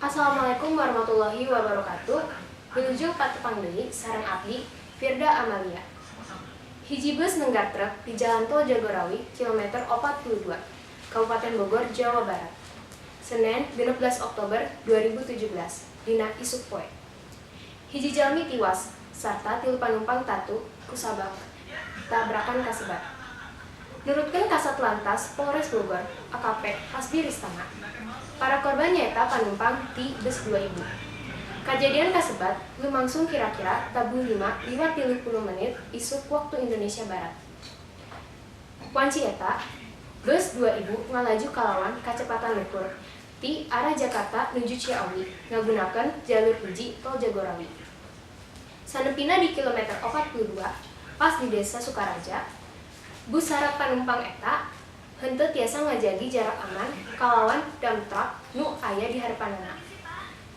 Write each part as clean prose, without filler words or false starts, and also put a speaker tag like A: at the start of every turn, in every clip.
A: Assalamualaikum warahmatullahi wabarakatuh. Wilujeng patepang deui sareng abdi, Firda Amalia. Hiji bus nenggak truk di Jalan Tol Jagorawi kilometer 42, Kabupaten Bogor, Jawa Barat. Senin, 16 Oktober 2017, dina isuk poe. Hiji jalmi tiwas sarta tilu panumpang tatu kusabab tabrakan kasebat. Nurutkeun Kasat Lantas Polres Bogor, AKP Hasbi Ristama, para korban nyaeta panumpang ti bus 2000. Kajadian kasebat lumangsung kira-kira tabuh 5 liwat 30 menit isuk waktu Indonesia Barat. Wanci eta, bus 2000 ngalaju kalawan kacepatan luhur ti arah Jakarta nuju Ciawi ngagunakeun jalur 1 Tol Jagorawi. Sanepina di kilometer 42, pas di Desa Sukaraja, bus sarat panumpang eta henteu tiasa ngajagi jarak aman kalawan dump truck nu aya di hareupanana.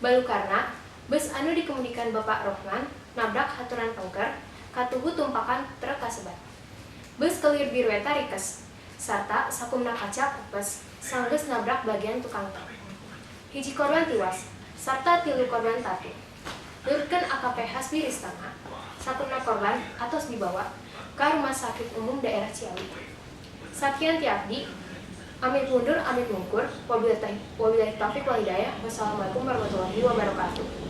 A: Balukarna, bus anu dikemudikan Bapak Rohman nabrak haturan pengker katuhu tumpakan truk kasebat. Bus kelir biru eta rikes, sarta sakumna kaca pepes sanggeus nabrak bagian tukang truk. Hiji korban tiwas, sarta tilu korban tatu. Nurutkeun AKP Hasbi Ristama, sakumna korban atos dibawa ka Rumah Sakit Umum Daerah Ciawi. Sakian ti abdi, amit mundur, amit mungkur, wabillahi taufik wal hidayah, wassalamualaikum warahmatullahi wabarakatuh.